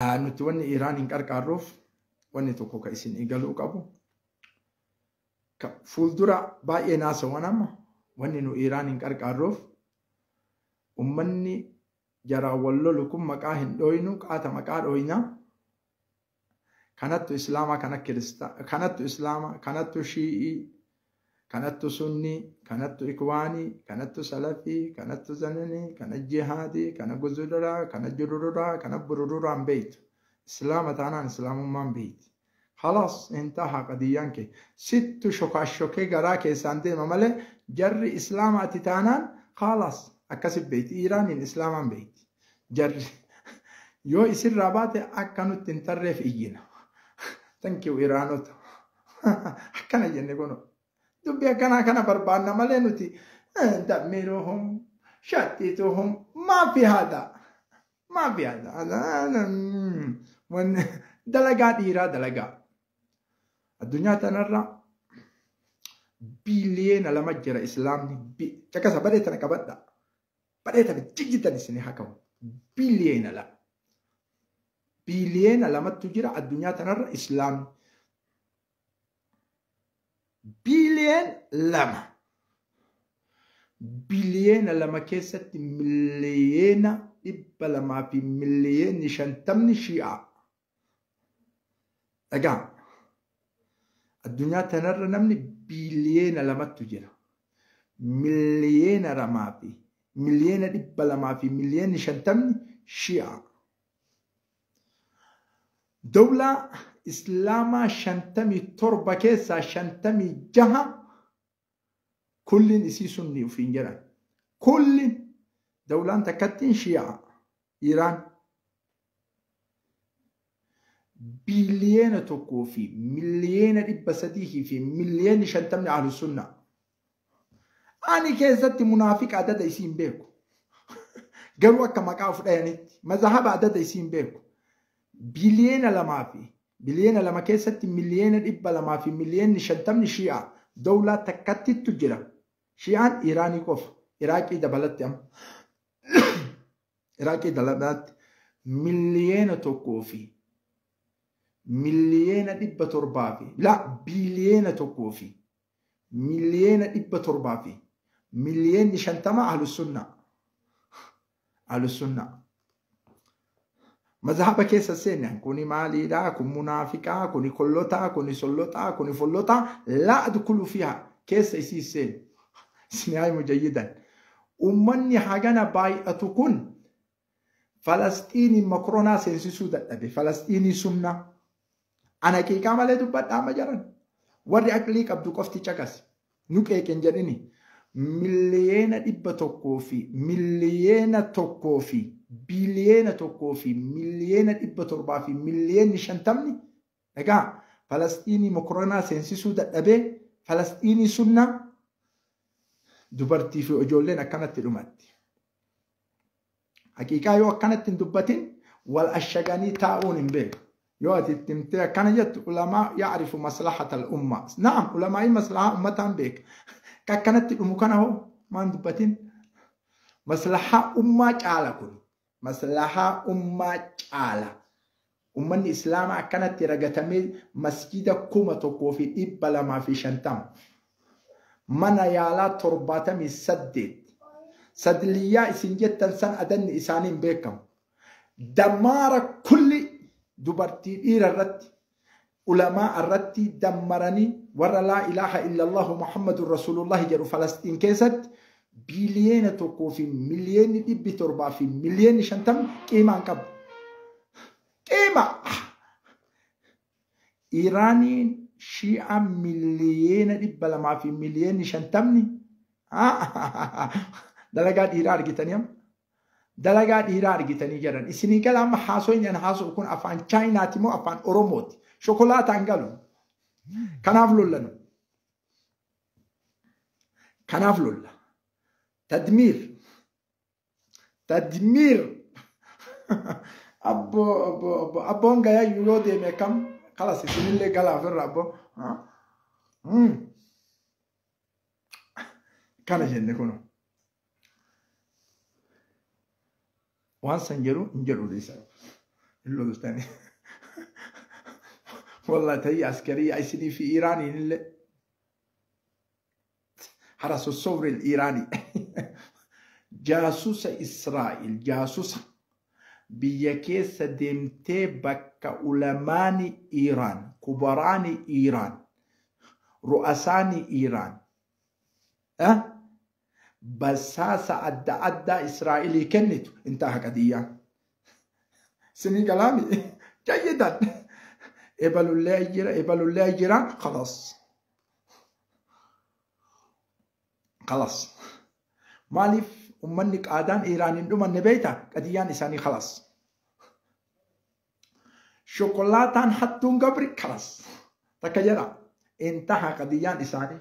Nuti wanni Iraan hin qarqaarruuf wanni tokko ka isin eegaluu qabu. Fuuldura baay'ee naasawan amma wanni nu Iraan hin qarqaarruuf ummanni jaraan wal lolu kun maqaa hin dhooynu, qaata maqaa dhooyna. Kanattu Islaamaa, kana Kiristaa, kanattu Islaamaa, kanattu Shii'ii, kanattu Sunnii, kanattu Ikwaanii, kanattu Salafii, kanattu Zananii, kana Jihaadii, kana Guzuduraa, kana Jurururaa, kana Burururaa hin beeytu. Islaama taanaan Islaamummaan beeyti. Khalaas, intaha qadiyyaan kee. Sittu shokaashokee garaa keessaan deema malee jarri Islaama ati taanaan khalaas akkasi beeyti. Iraaniin Islaamaan beeyti. Jarri yoo isirraa baate akka nutti hin tarreef iyyina. Thank you, Iraanota. Akkana jenne kunoo. Dubbii akkanaa kana barbaanna malee nuti dammiruhum shattituhum maa fi haadha. Maa fi haadha. Wanni dalagaa dhiiraa dalagaa. Addunyaa tanarra 2 biliyeena jira Islaamni. Caqasa badee tana qabadha. Badee tana jijjitan isin hakamu. 2 biliyeena. 2 biliyeena jira addunyaa tanarra Islaamni. 2 biliyoona. 2 biliyeena keessatti 250,000,000 Shi'aa. Dhagaa. Addunyaa tanarra namni 2 biliyeena jira. 2,250,000,000 Shi'aa. Dawlaa Islaamaa 57 keessaa 56 kulliin isii Sunni ufiin jedhan. Kulliin dawlaan takkattiin Shi'aa. Iraan. 1,350,000,000 Ahlu Sunnaa. Ani keessatti munaafiqa adada isii hin beeku. Garuu akka maqaa of dhayanitti mazahaba adada isii hin beeku. 2 biliyeena fi 2 biliyeena keessatti 200,000,050,000 Shi'aa, dawlaa takkatittu jira. Shi'aan Iraanii qofa. Iraaqii dabalatti amma. Iraaqii dabalatti 1,700,000 fi la 1,750,000,050 Ahlu Sunnaa. Ahlu Sunnaa. Mazhaba keessa seenne kuni maaliidha? Kun munaafiqaa, kuni kollotaa, kuni sollotaa, kuni follotaa, laa adkulu fiha, keessa isii seenu. Isin haa mujayyidan. Ummanni hagana baay'atu kun Falasxiinii makronaa seensisuu dadhabe. Falasxiinii Sunnaa. Ana qiiqaa malee dubbadhaa amma jaran. Warri aqlii qabdu qofti caqasi. Nu qeeqen jedhini. 100,000,000 fi 1 fi 1,750,000,050 egaa Falasxiinii makronaa seensisuu dadhabee, Falasxiinii Sunnaa dubartii fi ijoolleen akkanatti dhumatti. Haqiiqaa yoo akkanatti hin dubbatin wal ashaganii taa'uun hin beeku. Yoo ati itti himtee akkana jettu, ulamaa yacrifu maslahata al-umma. Naam, ulamaa'in maslahaa ummataan beeka. Ka akkanatti dhumu kana hoo maan dubbatin? Maslahaa ummaa caala kun. Maslahaa ummaa caala. Ummanni Islaamaa akkanatti ragatamee masjida 1250. Mana yaalaa 78. Sadliyyaa isin jettan san adanni isaanii hin beekamu. Damaara kulli dubartii dhiira irratti, ulamaa irratti dammaranii warra laa ilaaha illallahu Muhammadun Rasuulullahi jedhu Falastiin keessatti 1,750,000,050 qiimaan qabu. Qiima! Iraaniin Shi'a 200,000,050 dalagaa dhiiraa argitanii amma. Dalagaa dhiiraa argitanii jiran. Isinii gala amma haasoo inni haasoo kun afaan Chaayinaati moo afaan Oromooti? Shokolaataan galu. Kanaaf lollanu. Kanaaf lolla. Tadmiir. Tadmiir. Abboo, abboo, abboo, abboon gayaa yoo deeme kam kalas isinillee galaa ofirra abboo. Kana jenne kunu. Waan san jedhu hin jedhu dhiisa. Hin loltani. Wallah tahiyya askariyya isinii fi Iraaniin illee. Harasu sowri Iraanii. Jaasusa Israa'il jaasusa biyya keessa deemtee bakka ulamaani Iraan, kubaraani Iraan, ru'asaani Iraan basaasa adda addaa Israa'ilii kennitu intaha qadiyyaan. Isinii galaami jayyidan. Ebalullee jira, ebalullee jira, خلاص. خلاص. Maaliif ummanni qaadaan Iraan hin dhumanne beektaa? Qadiyyaan isaanii خلاص. Shokolaataan hattuun gabri خلاص. Takka jedha. Intaha qadiyyaan isaanii.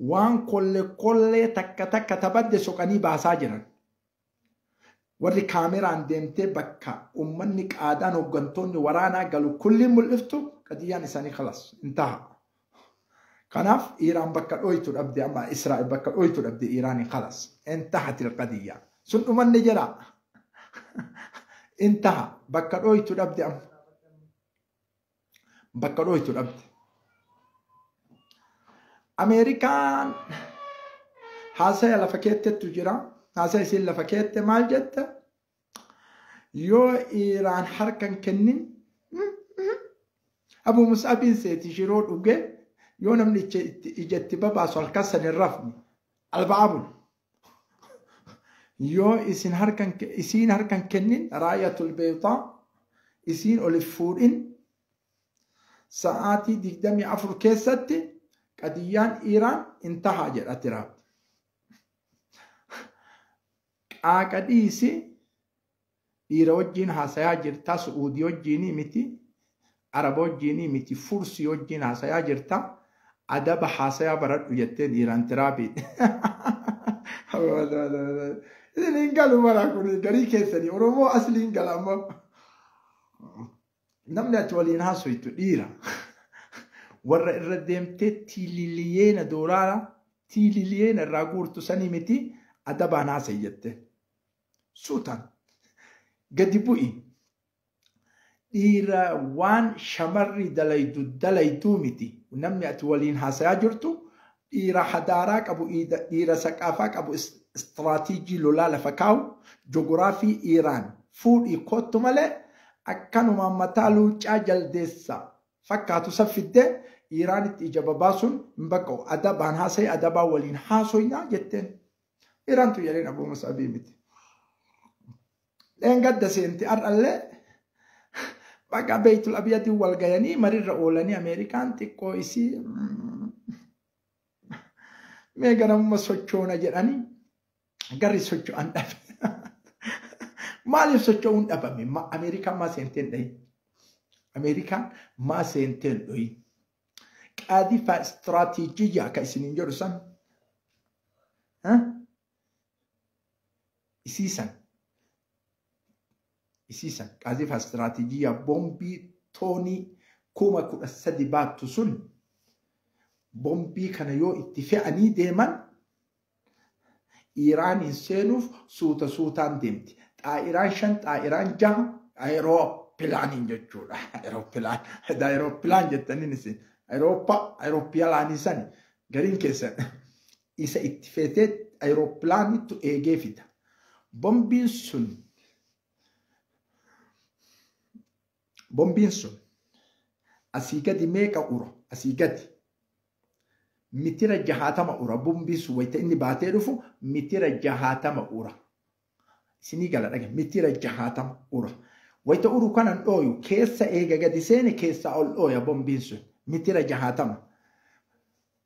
Waan kolle kollee takka takka tabadde soqanii baasaa jiran. Warri kaameraan deemtee bakka ummanni qaadaan hooggantoonni waraanaa galu kulliin mul'iftu qadiyyaan isaanii خلاص. Intaha. Kanaaf Iraan bakka dhooytu dhabde amma Israa'el bakka dhooytu dhabde Iraanii خلاص. Intahat ilqadiyya. Sun dhumanne jedha. Intaha bakka dhooytu dhabde amma. Bakka dhooytu dhabde. Ameerikaan haasaya lafa keettettu jira. Haasaya isiin lafa keette maal jette? Yoo Iraan harkan kennin Abu Mus'abiin seeti shiroo dhugee yoo namni ijatti babaasu halkan san hin rafne alba'aa bulu. Yoo isin harkan isiin harkan kennin raayatul beeytaa isiin olif fuudhin sa'aatii 24 keessatti qadiyyaan Iraan intahaa jedha Tiraamp. Qaaqa dhiisi dhiira wajjin haasayaa jirta, Su'uudii wajjinii miti, Araba wajjinii miti, Fursii wajjin haasayaa jirta. Adaba haasayaa baradhu jetteen Iraan Tiraapiin. Isin hin galu maraa kun garii keessanii Oromoo asli hin gala ammoo. Namni ati waliin haasoytu dhiira. Warra irra deemtee tiililiyeena doolaara tiililiyeena irraa guurtu sanii miti adabaan haasayi jette. Suutaan gadi bu'i. Dhiira waan shamarri dalaydu dalayduu miti. Namni ati waliin haasayaa jirtu dhiira hadaaraa qabu, dhiira saqaafaa qabu, istiraatiijii lolaa lafa kaa'u, joogiraafii Iraan fuudhii kottu malee akkanumaan mataa luuccaa jaldeessa fakkaatu saffiddee Iraanitti ija babaasuun hin baqqa'u. Adabaan haasayi adabaa waliin haasoynaa jetteen. Iraantu jedheen Abuu Mus'abii miti. Dheengadda seenti har'allee bakka Beeytul Abiyyatiin wal gayanii marirra oolanii Ameerikaan xiqqoo isii mee ganamuma sochoona jedhanii garri socho'an dhabe. Maaliif socho'uun dhabame? Ameerikaan maa seenteen dhahin? Ameerikaan maa seenteen dhohin? Qaadifa istiraatiijiyyaa ka isiniin jedhu san isiisan isiisan qaadifa istiraatiijiyyaa boombii toonii 13,000 baattu sun boombii kana yoo itti fe'anii deeman Iraaniin seenuuf suuta suutaan deemti. Xaa'iraan 5 xaa'iraan 6 aerooppilaaniin jechuudha. Aerooppilaan aerooppilaan jettaniin isin Awurooppaa aerooppilaanii sani gariin keessan isa itti feetee aerooppilaanittu eegee fida. Boombiin sun asii gadi meeqa ura? Asii gadi mitira 60 ura. Boombiin sun wayita inni baatee dhufu mitira 60 ura. Isinii gala dhage mitira 60 ura. Wayita uru kanan dhooyu keessa eega gadi seene keessaa ol dhooya boombiin sun mitira 60.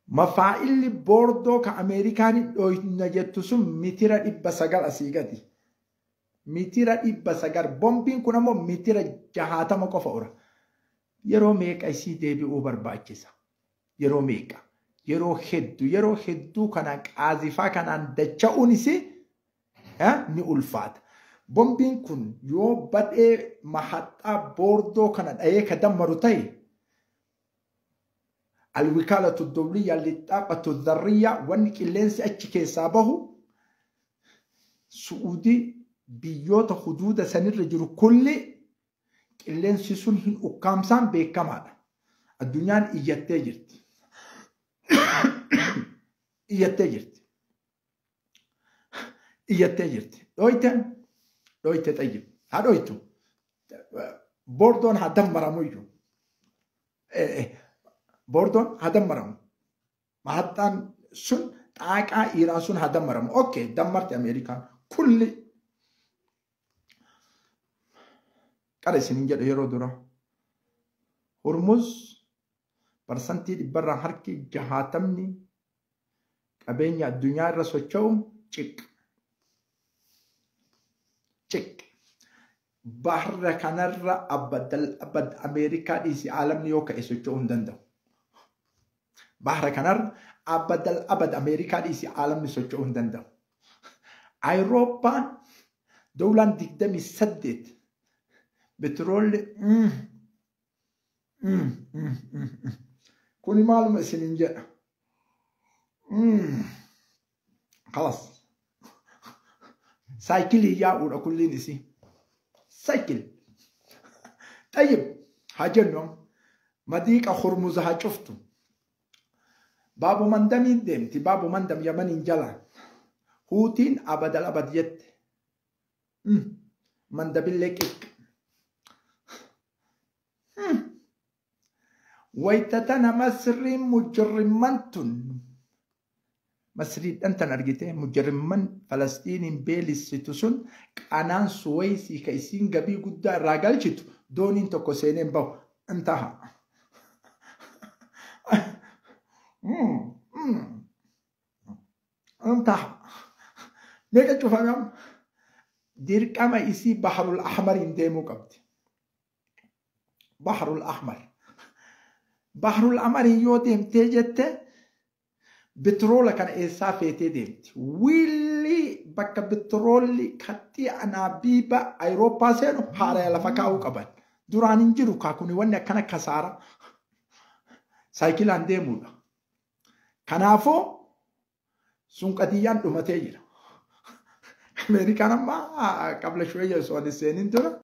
Mafaa'illi boordoo ka Ameerikaan dhooyna jettu sun mitira 900 asii gadi. Mitira 900 boombiin kun ammoo mitira 60 qofa ura. Yeroo meeqa isii deebi'uu barbaachisa? Yeroo meeqa? Yeroo hedduu yeroo hedduu kanaan qaazifaa kanaan dacha'uun isii ni ulfaata. Boombiin kun yoo badhee mahaxxaa boordoo kana dha'ee ka dammaru ta'e alwikaalatu dawliyya lixaaqatu dharriyya wanni qilleensi achi keessaa bahu Su'uudii biyyoota huduuda sanirra jiru kulli Qilleensi sun hin ukkaamsaan beekamaadha. Addunyaan iyyattee jirti. Iyyattee jirti. Iyyattee jirti. Dhooyte dhooyte xayyib. Haa dhooytu. Boordoon haa dammaramu iyyuu. Boordoon haa dammaramu. Mahaxxaan sun xaaqaa Iiraan sun haa dammaramu. Okay, dammarte Ameerikaan. Kulli qara isinin jedhu yeroo dura. Hormuz 60% qabeenya addunyaa irra socho'u ciq. Ciq. Bahra kanarra abadal abad Ameerikaa dhiisi aalamni yoo ka'e socho'uu hin danda'u. Bahra kanarra abadal abad Ameerikaa dhiisi aalamni socho'uu hin danda'u. Awurooppaan doolaan 28 betroolli kuni maaluma isinin jedha. Kalas. Saayikilii yaa'uudha kulliin isii. Saayikil. Tayyib haa jennu madiiqa Hormuza haa cuftu. Baabu Mandamiin deemti. Baabu Mandam Yamaniin jala. Huutiin abadal abad jette. Mandabillee qiq. Wayita tana Masriin mujrimman tun Masriidhaan tan argite mujrimman Falastiiniin beelissitu sun qanaan Suweesii ka isiin gabii guddaa irraa galchitu dooniin tokko seeneen bahu intaha. Intaha. Meeqa cufame amma? Dirqama isii Baharul Ahmariin deemuu qabdi. Baharul Ahmar. Baharul Ahmariin yoo deemtee jette bitiroola kana eessaa feetee deemti. Wiilli bakka bitiroolli kattii anaabiiba Awurooppaa seenu haaraya lafa kaa'uu qaban. Duraan hin jiru kaakuni wanni akkana kasaara. Saayikilaan deemuudha. Kanaafuu sun qadiyyaan dhumatee jira. Ameerikaan amma qabla shuwayya osoo hin seenin dura.